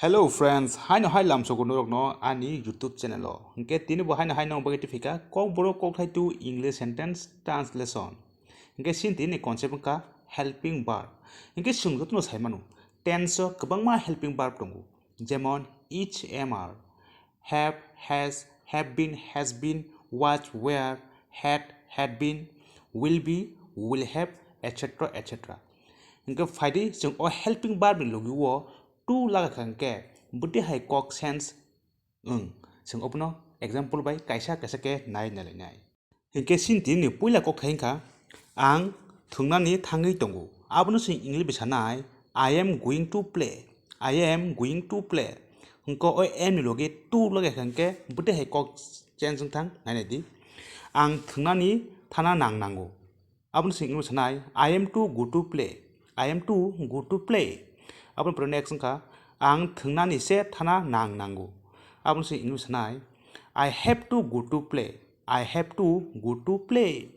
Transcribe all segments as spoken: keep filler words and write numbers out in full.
Hello friends, haino hai lamsogo norokno ani YouTube channel o. Hinkhe tini bo haino hai nong bagwi tiphika Kokborok kokthai two English sentence translation. Hinkhe sini tini concept wngkha helping verb. Hinkhe chwng jotono sai mano, tense o kwbangma helping verb tongo, jemon is, am, are, have, has, have been, has been, was, were, had, had been, will be, will have, et cetera, et cetera. Hinkhe phaidi chwng o helping verb ni logi o to lagakha hinkhe bwtwi hai kok sense wng. Chwng obono example bai kaisa kaisa khe nai nalainai. Hinkhe sini tini puila kok thai wngkha, ang thwngnani thangwi tongo. Abono chwng English bai sanai, "I am going to play. I am going to play." Hinkhe o am ni logi to lagakha hinkhe bwtwi hai kok change wngthang nai naidi. Ang thwngnani thana nang nango. Abono chwng English sanai, "I am to go to play. I am to go to play." Aboni pore next wngkha, ang thwngnani se thana nang nango. Abono chwng English sanai, "I have to go to play. I have to go to play."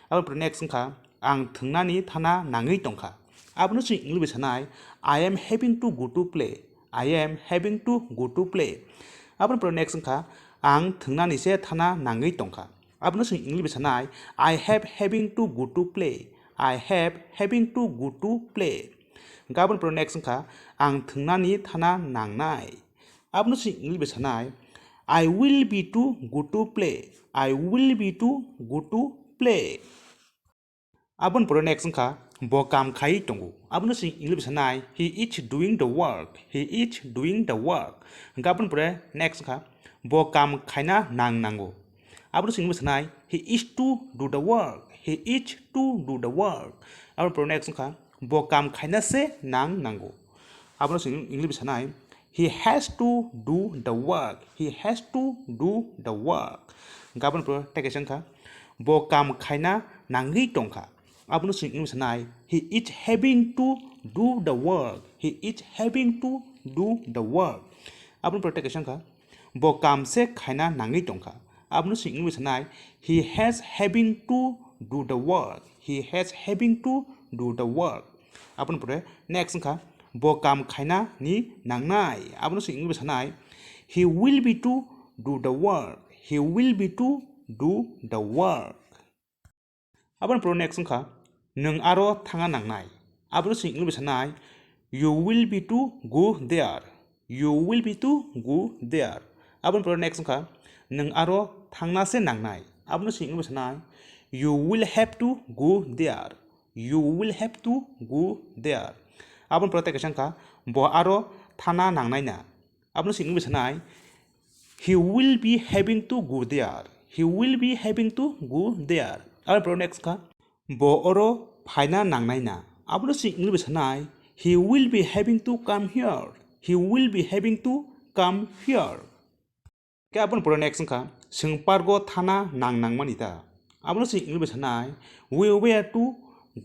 Aboni pore next wngkha, ang thwngnani thana nangwi tongkha. Abono chwng English bai sanai, "I am having to go to play. I am having to go to play." Aboni pore next wngkha, ang thwngnani se thana nangwi tongkha. Abono chwng English bai sanai, "I have having to go to play. I have having to go to play." Hinkhe aboni pore next wngkha, ang thwngnani thana nangnai. Abono chwng English bai sanai, "I will be to go to play. I will be to go to play." Aboni pore next wngkha, bo kam khai tongo. Abono chwng English bai sanai, "He is doing the work. He is doing the work." Hinkhe aboni pore next wngkha, bo kam khaina nang nango. Abono chwng English bai sanai, "He is to do the work. He is to do the work." Aboni pore next wngkha, bo kam khaina se nang nango. Abono chwng English bai sanai, "He has to do the work. He has to do the work." Hinkhe aboni pore tei kaisa wngkha, bo kam khaina nangwi tongkha. Abono chwng English sanai, "He is having to do the work. He is having to do the work." Aboni pore tei kaisa wngkha, bo kam se khaina nangwi tongkha. Abono chwng English sanai, "He has having to do the work. He has having to do the work." Aboni pore next wngkha, bo kam khaina ni nangnai. Abono chwng English sanai, "He will be to do the work. He will be to do the work." Aboni pore next wngkha, nwng aro thangna nangnai. Abono chwng English bai sanai, "You will be to go there. You will be to go there." Aboni pore next wngkha, nwng aro thangna se nangnai. Abono chwng English bai sanai, "You will have to go there. You will have to go there." Aboni pore tei kaisa wngkha, bo aro thana nangnai na. Abono chwng English bai sanai, "He will be having to go there. He will be having to go there." Aboni pore next wngkha, bo oro phaina nangnai na. Abono chwng English bai sanai, "He will be having to come here. He will be having to come here." Khe aboni pore next wngkha, chwng park o thana nang nangmani ta. Abono chwng English bai sanai, "We were to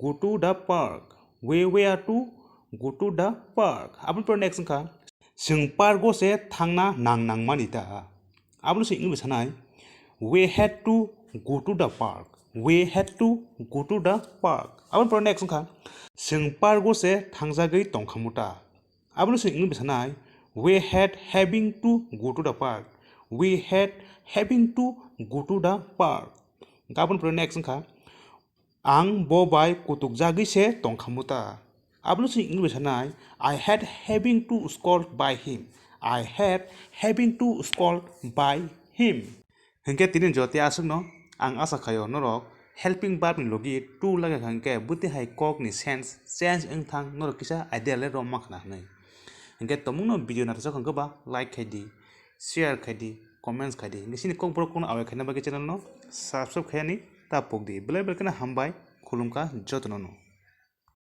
go to the park. We were to go to the park." Aboni pore next wngkha, chwng park o se thangna nang nangmani ta. Abono chwng English bai sanai, "We had to go to the park. We had to go to the park." Aboni pore next wngkha, chwng park o se thangjagwi tongkhamu ta. Abono chwng English bai sanai, "We had having to go to the park. We had having to go to the park." Aboni pore next wngkha, ang bo bai kutukjagwi se tongkhamu ta. Abono chwng English bai sanai, "I had having to scold by him. I had having to scold by him." Hinkhe tini jotoni aswkno ang asa khaio norok helping verb ni logi to lagakha hinkhe bwtwi hai kok ni sense change wngthang norok kisa idea le romma khna hwnwi. Hinkhe tongmungno video naithok wngkha ba like khaidi, share khaidi, comments khaidi. Hinkhe chini Kokborok kokno awai khaina bagwi channel no subscribe khaiyani ta pokdi. Belai belai kheno hambai, khulumkha jotono no.